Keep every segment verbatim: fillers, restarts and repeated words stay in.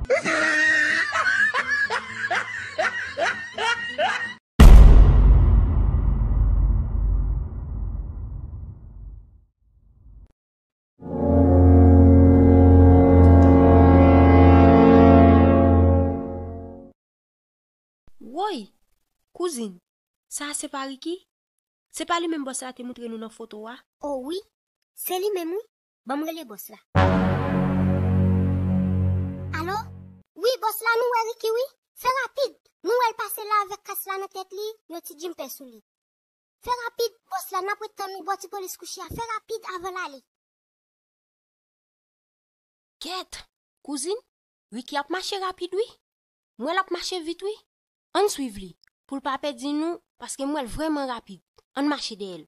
Woy! Kouzin, sa a se pa Ricky? Se pa li menm bòs la te montre nou nan foto a? O wi, se li menm wi. Ban m rele bòs la. Alo? Wi, bòs la, nou wè Ricky wi. Fè rapid. Nou wè l pase la avèk kas la nan tèt li, yon ti djinpè sou li. Fè rapid, bòs la, n ap ret tann ou bò ti polis kouche a. Fè rapid avan l ale. Kèt! Kouzin, Ricky ap mache rapid wi. M wè l ap mache vit wi. Ann swiv li, pou l pa pèdi nou, paske m wè l vrèman rapid. Ann mache dèyè l.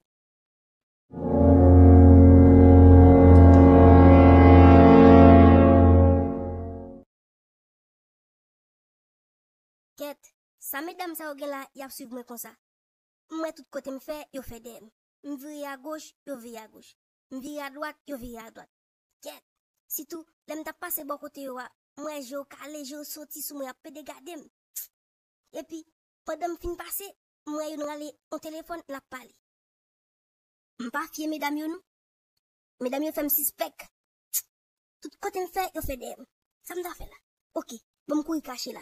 Kèt, sa medam sa yo gen la, y ap swiv mwen konsa. M wè tout kote m fè, yo fè dèyè m. M vire agoch, yo vire agoch. M vire adwat, yo vire adwat. Kèt, sitou lè m t ap pase bò kote yo a, m wè je yo kale, je yo soti sou mwen, y ap pede gade m. Epi, pandan m fin pase, m wè youn rale yon telefòn, l ap pale. M pa fye medam yo non. Medam yo fè m sispèk. Tout kote m fè, yo fè dèyè m. Sa m ta fè la? Oke, bon, m kouri kache la.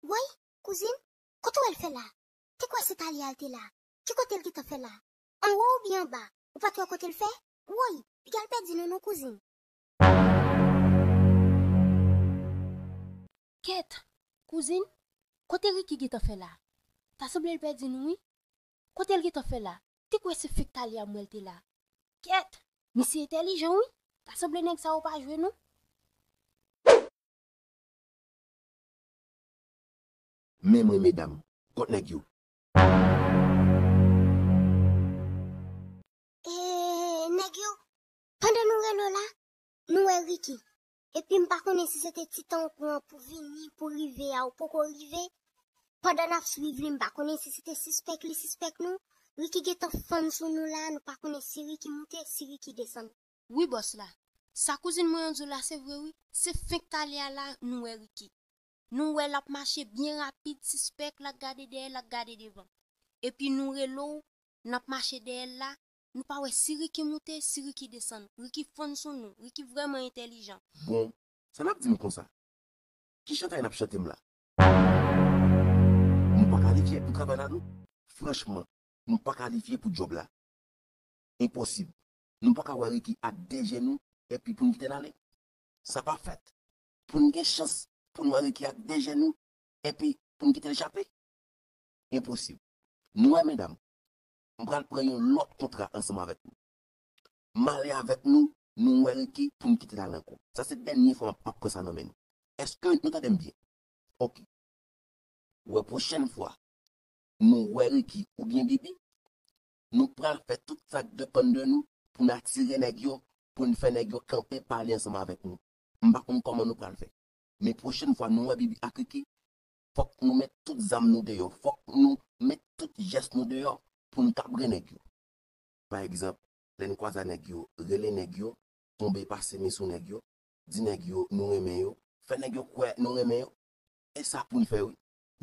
Woy, kouzin, kote w al fè la? Te kwè se Talia l te la. Ki kote l gentan fè la? Anwo oubyen anba? Ou pa t wè kote l fè? Woy, piga l pèdi nou non, kouzin. Kèt, kouzin, kote Ricky gentan fè la? Ta sanble l pèdi nou wi. Kote l gentan fè la? Te kwè se fake Talia m wè l te la. Kèt, misye entèlijan wi. Ta sanble nèg sa yo pa jwe non. Men mwen medam, kot nèg yo? E, nèg yo, pandan nou rele w la, nou wè Ricky. Epi m pa konnen si se te ti tan w pran pou vini, pou rive a, ou poko rive. Pandan n ap swiv li, m pa konnen si se te sispèk li sispèk nou. Ricky gentan fann sou nou la, nou pa konnen si Ricky moute, si Ricky desann. Wi bòs la. Sa kouzin mwen an di w la se vre wi. Se fenk talè a la nou wè Ricky. Nou wè l ap mache byen rapid, sispèk, l ap gade dèyè, l ap gade devan. Epi nou rele w, n ap mache dèyè l la, nou pa wè si Ricky moute, si Ricky desann. Ricky fann sou nou. Ricky vrèman entèlijan. Bon, sa n ap di m konsa? Ki chantay n ap chante m la? Nou pa kalifye pou travay la non. Franchman, nou pa kalifye pou djòb la. Enposib. Nou pa ka wè Ricky ak de je nou epi pou n kite l ale. Sa p ap fèt. Pou n gen chans pou n wè Ricky ak de je nou epi pou n kite l chape? Enposib. Nou wè medam, m pral pran yon lòt kontra ansanm avèk nou. M ale avèk nou, nou wè Ricky pou n kite l ale ankò. Sa se dènye fwa m ap, m ap pran sa nan men nou. Èske nou tande m byen? Oke. Wè pwochèn fwa nou wè Ricky oubyen Bibi, nou pral fè tout sa k depann de nou pou n atire nèg yo, pou n fè nèg yo kanpe pale ansanm avèk nou. M pa konn kòman nou pral fè. Men pwochèn fwa nou wè Bibi ak Ricky, fòk nou met tout zam nou deyò, fòk nou met tout jès nou deyò pou n kabre nèg yo. Pa egzanp, lè n kwaze a nèg yo, rele nèg yo, tonbe pase men sou nèg yo, di nèg yo nou renmen yo, fè nèg yo kwè nou renmen yo. E sa pou n fè wi.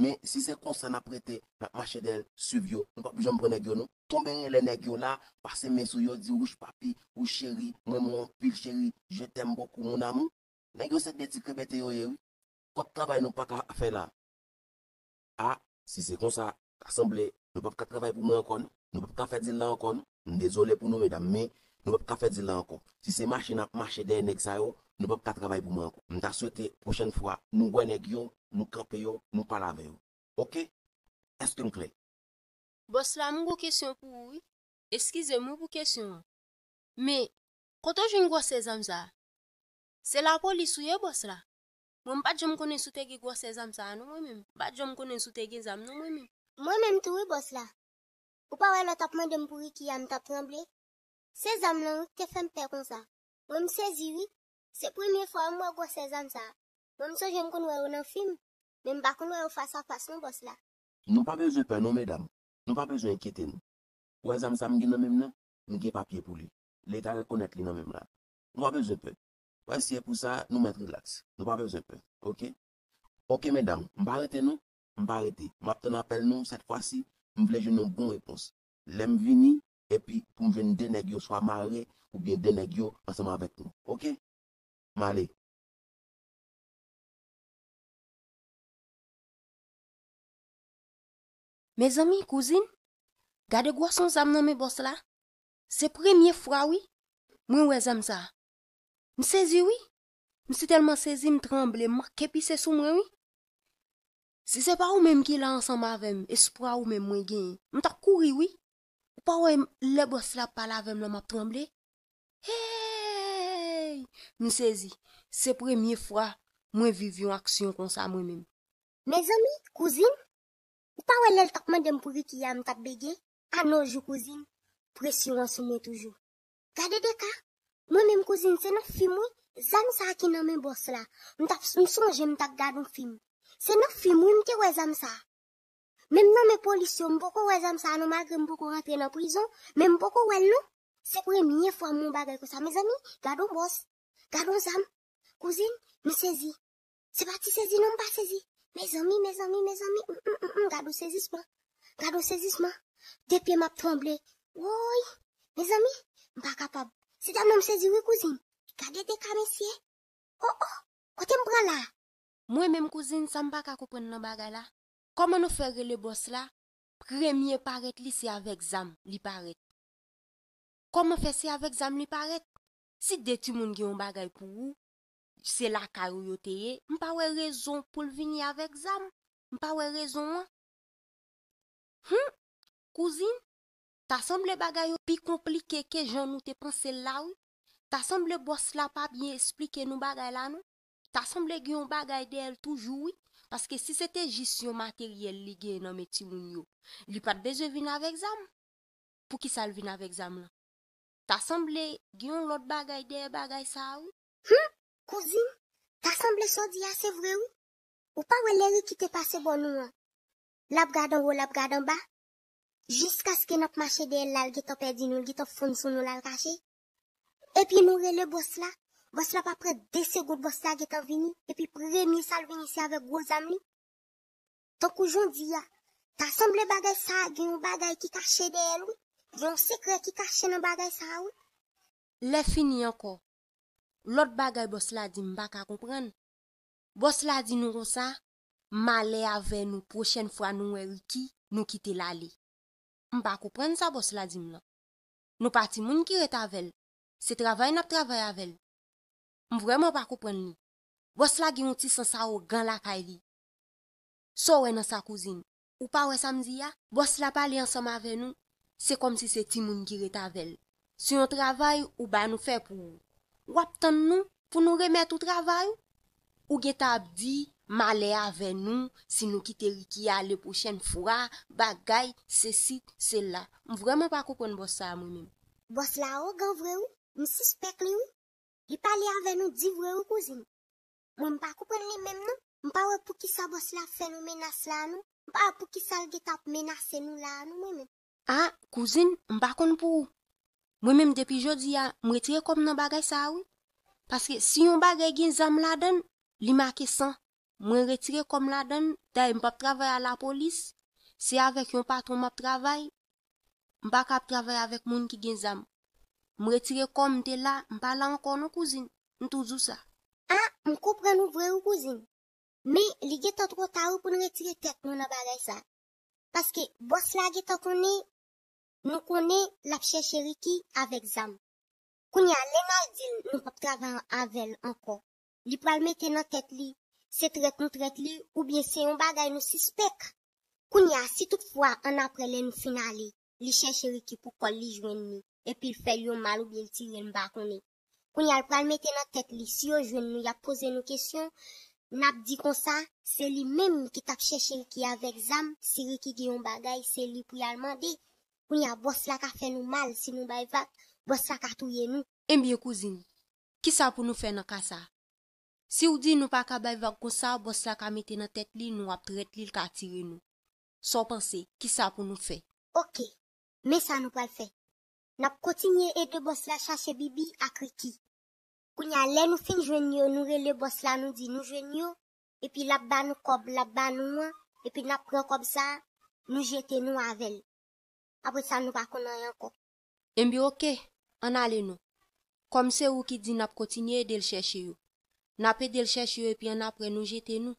Men si se konsa n ap rete, n ap mache dèyè l, swiv yo, nou p ap janm pran nèg yo non. Tonbe rele nèg yo la, pase men sou yo, di wouch papi, wouch cheri, m renmen w anpil cheri, je t'aime beaucoup mon amour. Nèg yo se de ti krebete yo ye wi. Kot travay nou pa ka fè la? A, si se konsa, ta sanble nou p ap ka travay pou mwen ankò non. Nou p ap ka fè dil la ankò non. M dezole pou nou medam, men nou p ap ka fè dil la ankò. Si se mache n ap mache dèyè nèg sa yo, nou p ap ka travay pou mwen ankò. M ta swete pwochèn fwa nou wè nèg yo, nou kanpe yo, nou pale avè yo. Oke? Èske m klè? Bòs la, m gon kesyon pou ou wi. Eskize m wi pou kesyon an. Men, kote w jwenn gwosè zam sa a? Se lapolis ou ye, bòs la? Mwen, m pa t janm konnen si w te gen gwosè zam sa a, non, mwen menm. M pa t janm konnen si w te gen zam, non, mwen menm. Mwen menm tou, wi, bòs la. Ou pa wè lè w t ap mande m pou Ricky a, m t ap tranble? Se zam lan, wi, ki te fè m pè konsa. Mwen, m sezi, wi. Se premye fwa m wè gwosè zam sa a. Mwen, m sonje m konn wè yo nan fim, men m pa konn wè yo fas a fas, non, bòs la. Nou pa bezwen pè, non, medam. Nou pa bezwen enkyete nou. Ou wè zam sa m gen nan men m nan? M gen papye pou li. Leta rekonèt li nan men m la. Nou pa bezwen pè. Wè, si e pou sa, nou mèt rilaks. Nou pa bezwen pè. Oke? Oke, medam, m pa rete, non. M pa rete. M ap tann apèl nou sèt fwa si. M vle jwenn yon bon repons. Lè m vini, epi pou m jwenn de nèg yo swa mare, oubyen de nèg yo ansanm avèk nou. Oke? M ale. Mezanmi, kouzin, gade gwosè zam nan men bòs la. Se premye fwa, wi, mwen wè zam sa a. M sezi, wi. M sitèlman sezi, m tranble, m manke pise sou mwen, wi. Si se pa ou menm ki la ansanm avè m, espwa ou menm mwen genyen, m t ap kouri, wi. Ou pa wè m, lè bòs la ap pale avè m lan, m ap tranble? Hey! M sezi. Se premye fwa mwen viv yon aksyon konsa mwen menm. Mezanmi, kouzin, ou pa wè lè l t ap mande m pou Ricky a, m t ap bege? A no jou, kouzin, presyon an sou mwen toujou. Gade de ka, mwen menm, kouzin, se nan fim, wi, zam sa a ki nan men bòs la. M t ap, m sonje m t ap gade yon fim. Se nan fim, wi, m te wè zam sa a. Menm nan men polis yo, m poko wè zam sa a non, malgre m poko rantre nan prizon, men m poko wè l non. Se premye fwa m wè yon bagay konsa. Mezanmi, gad yon bòs, gad yon zam. Kouzin, m sezi. Se pa ti sezi non, m pa sezi. Mezanmi, mezanmi, mezanmi, m, m, m, m, gad yon sezisman. Gad yon sezisman. De pye m ap tranble. Woy, mezanmi, m pa kapab. Se tèlman m sezi wi, kouzin. Gade de ka mesye. Oh, oh, kote m pran la? Mwen menm kouzin, sa m pa ka konprann nan bagay la. Kòman nou fè rele bòs la? Premye parèt li se avèk zam li parèt. Kòman fè se avèk zam li parèt? Si de timoun gen yon bagay pou ou, se lakay ou yo te ye, m pa wè rezon pou l vini avèk zam. M pa wè rezon an. Hum, kouzin, ta sanble bagay yo pi konplike ke jan nou te panse l la, wi. Ta sanble bòs la pa byen esplike nou bagay la, non. Ta sanble gen yon bagay dèyè l toujou, wi. Paske si se te jis yon materyèl li gen nan men timoun yo, li pa t bezwen vin avèk zam. Poukisa l vin avèk zam lan? Ta sanble gen yon lòt bagay dèyè bagay sa a, wi. Hum, kouzin, ta sanble sa w di a se vre, wi. Ou pa wè lè Ricky te pase bò nou an? L ap gad anwo, l ap gad anba. Jiskaske n ap mache dèyè l la, l gentan pèdi nou, l gentan fonn sou nou, l al kache. Epi nou rele bòs la. Bòs la pa pran de segonn, bòs la gentan vini. Epi premye sa l vini, se avèk gwo zam li. Tankou jan w di a, ta sanble bagay sa a gen yon bagay ki kache dèyè l, wi. Gen yon sekrè ki kache nan bagay sa a, wi. Lè fini ankò, lòt bagay bòs la di m pa ka konprann. Bòs la di nou konsa, malè avè nou, pwochèn fwa nou wè Ricky, nou kite l ale. M pa konprann sa bòs la di m lan. Nou pa timoun ki ret avè l. Se travay n ap travay avè l. M vrèman pa konprann li. Bòs la gen yon ti sans awogan lakay li. Sa w wè nan sa, kouzin? Ou pa wè sa m di a? Bòs la pale ansanm avè nou, se kòmsi se timoun ki ret avè l. Se yon travay ou ba nou fè pou ou. W ap tann nou pou nou remèt ou travay ou? Ou gentan ap di, malè avè nou, si nou kite Ricky ale pwochèn fwa, bagay, sesi, sela. M vrèman pa konprann bòs sa a, mwen menm. Bòs la awogan vre, wi. M sispèk li, wi. Li pale avè nou di vre, wi, kouzin. Mwen, m pa konprann li menm, non. M pa wè poukisa bòs la ap fè nou menas la a, non. M pa wè poukisa l gentan ap menase nou la a, non, mwen menm. A, kouzin, m pa konn pou ou. Mwen menm, depi jodi a, m retire kò m nan bagay sa a, wi. Paske si yon bagay gen zam ladan l, li make san. Mwen retire kò m ladan l, dayè m p ap travay a lapolis. Se avèk yon patwon m ap travay. M pa ka ap travay avèk moun ki gen zam. M retire kò m, m te la, m pa la ankò non, kouzin. M tou di w sa. A, m konprann ou vre, wi, kouzin. Men, li gentan twò ta, wi, pou n retire tèt nou nan bagay sa. Paske bòs la gentan konnen, nou konnen l ap chèche Ricky avèk zam. Kounye a, lè n al di l nou p ap travay avè l ankò, li pral mete nan tèt li, se trèt nou trèt li, oubyen se yon bagay nou sispèk. Kounye a, si toutfwa, annapre lè nou fin ale, li chèche Ricky pou kò l, li jwenn li, epi l fè l yon mal oubyen l tire l, m pa konnen. Kounye a, l pral mete nan tèt li, si yo jwenn nou, y ap poze nou kesyon, N ap di konsa, se li menm ki t ap chèche Ricky avèk zam, si Ricky gen yon bagay, se li pou y al mande. Kounye a, bòs la ka fè nou mal si nou bay vag, bòs la ka touye nou. Ebyen, kouzin, kisa pou nou fè nan ka sa a? Si w di nou pa ka bay vag konsa, bòs la ka mete nan tèt li nou ap trèt li, l ka tire nou. Sa w panse? Kisa pou nou fè? Oke, men sa nou pral fè. N ap kontinye ede bòs la chache Bibi ak Ricky. Kounye a, lè nou fin jwenn yo, nou rele bòs la, nou di nou jwenn yo, epi l ap ba nou kòb l ap ba nou an, epi n ap pran kòb sa a, nou jete nou avè l. Apre sa, nou pa konn anyen ankò. Enben, oke, ann ale non. Kòm se ou ki di n ap kontinye ede l chèche yo, n ap ede l chèche yo epi annapre nou jete nou.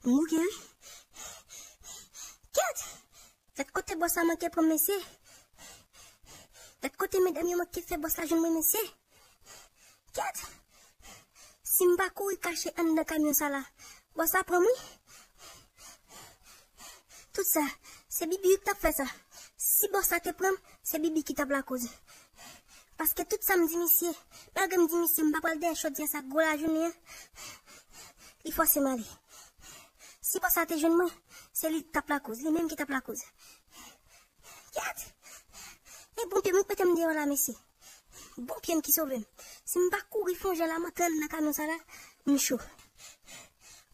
Mouke wi. Kèt! Gad kote bòs la manke pran mesye. Gad kote medam yo manke fè bòs la jwenn mwen mesye. Kèt! Si m pa kouri kache anndan kamyon sa la, bòs la pran m wi. Tout sa, se Bibi wi ki t ap fè sa. Si bòs la te pran m, se Bibi ki t ap lakoz. Paske tout sa m di misye, malgre m di misye m pa pral dèyè chodyè sa gwo lajounen an, li fòse m ale. Si bòs la te jwenn mwen, se li ki t ap lakoz, li menm ki t ap lakoz. Kèt! E bon pye m ki mete m deyò la, mesye. Bon pye m ki sove m. Si m pa kouri fè yon jan la, m antre anndan kamyon sa la, m cho.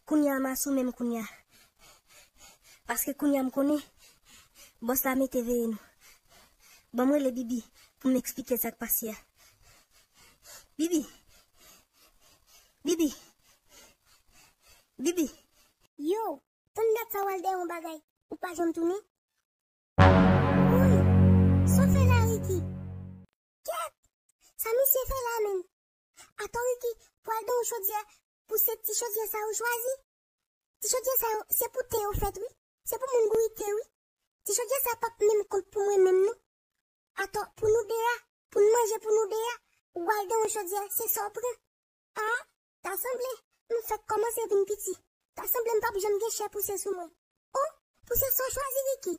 Kounye a, m asou men m kounye a. Paske kounye a, m konnen bòs la mete veye nou. Ban m rele Bibi pou m eksplike sa k pase a. Bibi! Bibi! Bibi! Yo, tann dat sa w al dèyè yon bagay, ou pa janm tounen? Woy! Sa w fè la, Ricky? Kèt! Sa misye fè la menm? Atò Ricky pral gen yon chodyè pou se ti chodyè sa yo chwazi? Ti chodyè sa yo, se pou te yo fèt wi. Se pou moun bourike wi. Ti chodyè sa p ap menm kont pou mwen menm non. Atò, pou nou de a, pou n manje pou nou de a, ou al gen yon chodyè, se sa w pran? A, ta sanble, m fèk kòmanse vin piti. Ta sanble m p ap janm gen chè pouse sou mwen. O, pouse sa w chwazi Ricky.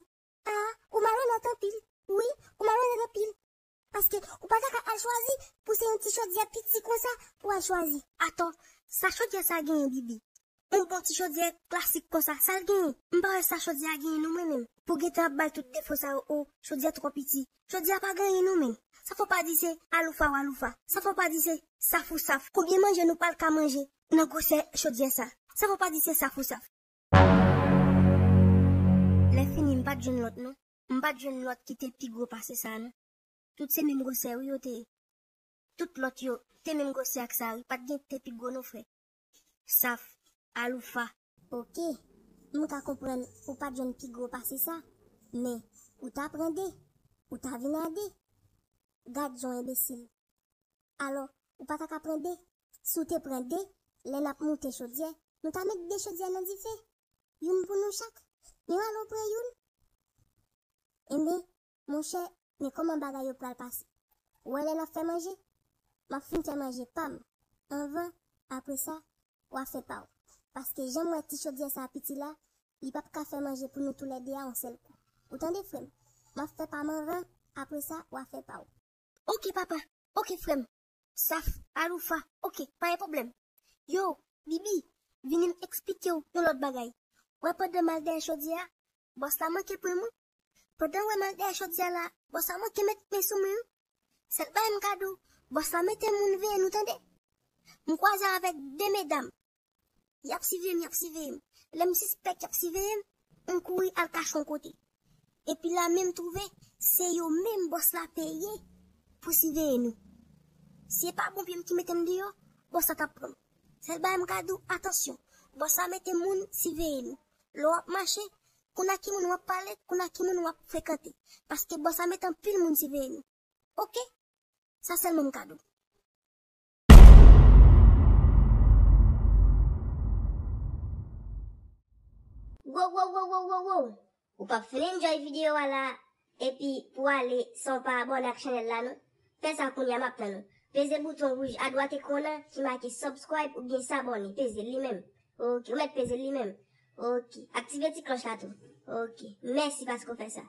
A, ou malonèt anpil. Wi, ou malonèt anpil. Paske ou pa ta ka al chwazi pou se yon ti chodyè piti konsa pou al chwazi. Atò, sa chodyè sa genyen, Bibi? Yon bon ti chodyè klasik konsa, sa l genyen? M pa wè sa chodyè a genyen non mwen menm. Pou gentan ap bay tout defo sa yo, o, chodyè twò piti. Chodyè a pa gen anyen non menm. Sa fò pa di se aloufa w aloufa. Sa fò pa di se saf ou saf. Konbyen manje nou pral ka manje nan gwosè chodyè sa? Sa fò pa di se saf ou saf. Lè fini, m pa t jwenn lòt non. M pa t jwenn lòt ki te pi gwo pase sa non. Tout se menm gwosè wi yo te ye. Tout lòt yo te menm gwosè ak sa wi. Pa t gen te pi gwo non frè. Saf, aloufa. Oke, m ka konprann ou pa t jwenn pi gwo pase sa, men ou ta pran de, ou ta vin a de. Gad jan w enbesil. Alò, ou pa ta ka pran de? Si w te pran de, lè n ap moute chodyè, nou ta met de chodyè nan dife. Youn pou nou chak. Men w al ou pran youn. Enben, monchè, men kòman bagay yo pral pase. Ou wè lè n ap fè manje? M ap fin fè manje pa m anvan, apre sa, w a fè pa w. Paske jan m wè ti chodyè sa piti la, li p ap ka fè manje pou nou toulède a yon sèl kou. Ou tande, frè m? M ap fè pa m anvan, apre sa, w a fè pa w. Oke, papa. Oke, frè m. Saf, aloufa. Oke, pa gen pwoblèm. Yo, Bibi, vini m eksplike w yon lòt bagay. Ou wè pandan m al dèyè chodyè a, bòs la manke pran m wi. Pandan w wè m al dèyè chodyè a la, bòs la manke met men sou mwen wi. Sèl bagay m ka di w, bòs la mete moun veye nou tande. M kwaze avèk de medam. Y ap siveye m, y ap siveye m. Lè m sispèk y ap siveye m, m kouri al kache yon kote. Epi la menm twouve, se yo menm bòs la peye pou siveye nou. Si se pa bon pye m ki mete m deyò, bòs la t ap pran m. Sèl bagay m ka di w, atansyon, bòs la mete moun siveye nou. Lè w ap mache, konn ak ki moun w ap pale, konn ak ki moun w ap frekante. Paske bòs la mete anpil moun siveye nou. Oke? Sa sèlman m ka di w. Wow, wow, wow, wow, wow, wow. Ou p ap fin enjoy videyo a la, epi pou ale san w pa abòne ak chanèl la non. Fè sa kounye a, m ap tann ou. Peze bouton wouj adwat ekran an ki make subscribe oubyen s'abonner. Peze l li menm. Ok, ou mèt peze l li menm. Ok, aktive ti klòch la tou. Ok, mèsi paske w fè sa.